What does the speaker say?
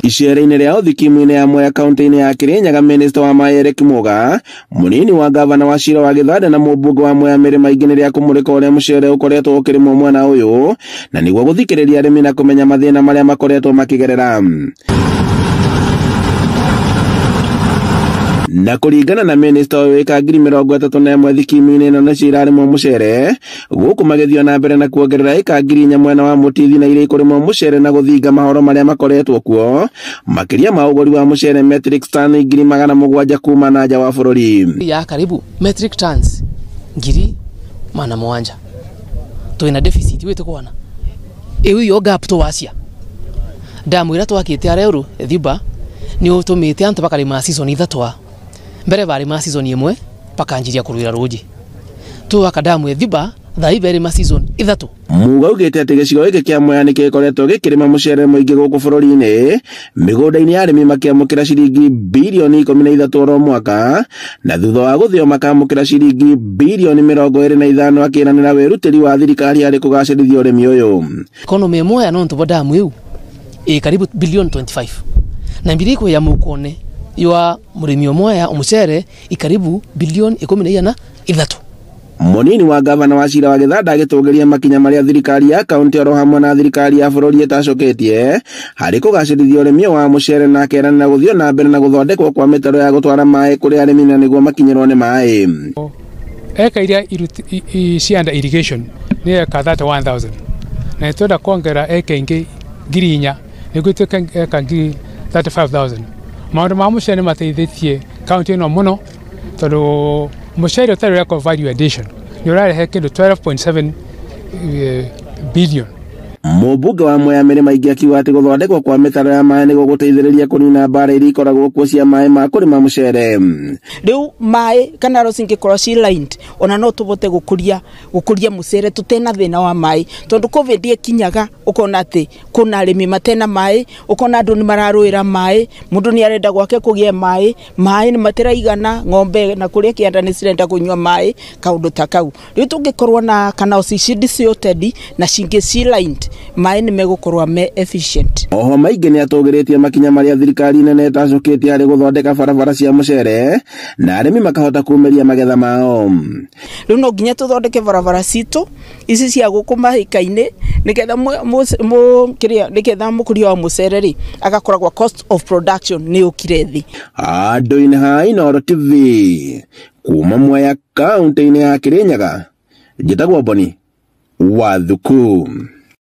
Icera-inĩ rĩao thikimu-inĩ ya Mwea kaunti-inĩ ya Kirinyaga, minista wa maĩ Eric Muga, mũnini wa gavana wa Shira wa Gĩthanda na mũmbunge wa Mwea Mĩrĩ Maingĩ nĩ rĩa kũmũrĩka ũrĩa mũcere ũkoretwo ũkĩrĩmwo mwena ũyũ, na nĩguo gũthikĩrĩria arĩmi na kũmenya mathĩna marĩa makoretwo makĩgerera. Na kũringana na minista ũyũ, ĩka 31,000 thikimu-inĩ ĩno nĩcio irarĩmwo mũcere, gũkũ magĩthiĩ na mbere na kuongerera ĩka 4,000 mwena wa Mũtithi na iria ikũrĩmwo mũcere na gũthinga mahoro marĩa makoretwo kuo, makĩria ma ũgũri wa mũcere metric ton 700,000 kuma na nja wa bũrũri. Ya karibu metric tons 700,000 twina deficit witu kwana iu yo gap twacia ndamwira twakite areuru thiba ni utumite antu bakarima season ithatwa mbere barima season imwe pakanjiria kuruira ruji tu akadamu thiba thai berima season ithatu. Muga ugite ati gĩcigo gĩkĩ kĩa Mwea nĩgĩkoretwo gĩkĩrĩma mũcere mũingĩ gũkũ bũrũri-inĩ, mĩgũnda-inĩ ya arĩmi makĩamũkĩra ciringi birioni 13 oro mwaka, na thutha wa gũthĩo makamũkĩra ciringi birioni 25, akĩranĩra wĩrutĩri wa thirikari harĩ kũgacĩrithia ũrĩmi ũyũ. Economy ya Mwea no ntubo damu iu ĩ karibu bilioni 25 na mbiri ya mukone ya mũrĩmi wa Mwea umucere ikaribu bilioni 13. Mũnini wa gavana wa Shira wa Gĩthanda agĩtũgĩria makinya marĩa thirikari ya kaunti oro hamwe na thirikari ya bũrũri ĩtacoketie harĩ kũgacĩrithia ũrĩmi wa mũcere, na akeranĩra gũthiĩ na mbere na gũthondekwo kwa mĩtaro ya gũtwara maĩ kũrĩ arĩmi na nĩguo makinyĩrwo nĩ maĩ. Eka iria cianda irrigation nĩ eka 31,000 na twenda kuongerera eka ingĩ 4,000 nĩguo ituĩke eka 35,000. Maũndũ ma mũcere nĩ mateithĩtie kaunti ĩno mũno tondũ mũcere ũtarĩ ũrekwo value addition nĩ ũrarehe kĩndũ 12.7 billion. Mũmbunge wa Mwea Mĩrĩ Maingĩ akiuga atĩ gũthondekwo kwa mĩtaro ya maĩ nĩ gũgũteithĩrĩria kũnina mbara iria ikoragwo kuo cia maĩ ma kũrĩma mũcere. Rĩu maĩ kana ro cingĩkorwo ci lined, ona no tũbote gũkũria mũcere tũtena thĩna wa maĩ, tondũ COVID ĩkinyaga ũkona atĩ kuna arĩmi matena maĩ, ũkona andũ nĩ mararũĩra maĩ, mũndũ nĩ arenda gwake kũgĩe maĩ, maĩ nĩ matiraigana, ng'ombe na kũrĩa kĩanda nĩ cirenda kũnyua maĩ, kaũndũ ta kau. Rĩu tũngĩkorwo na kana ci desilted na cingĩ ci lined, maĩ nĩ megũkorwo me efficient. Oho Maingĩ nĩ atũgĩrĩtie makinya marĩa thirikari nene ĩtacũkĩtie harĩ gũthondeka barabara cia mũcere na arĩmi makahota kumĩria magetha mao. Rĩu no nginya tũthondeke barabara citũ ici cia gũkũ mahĩka-inĩ nĩgetha nĩgetha mũkũria wa mũcere rĩ agakoragwo cost of production nĩ ũkire thĩ. Andũ-inĩ ha Inooro TV kuma Mwea kaunti-inĩ ya Kirinyaga, njĩtagwo Boni Wathuku.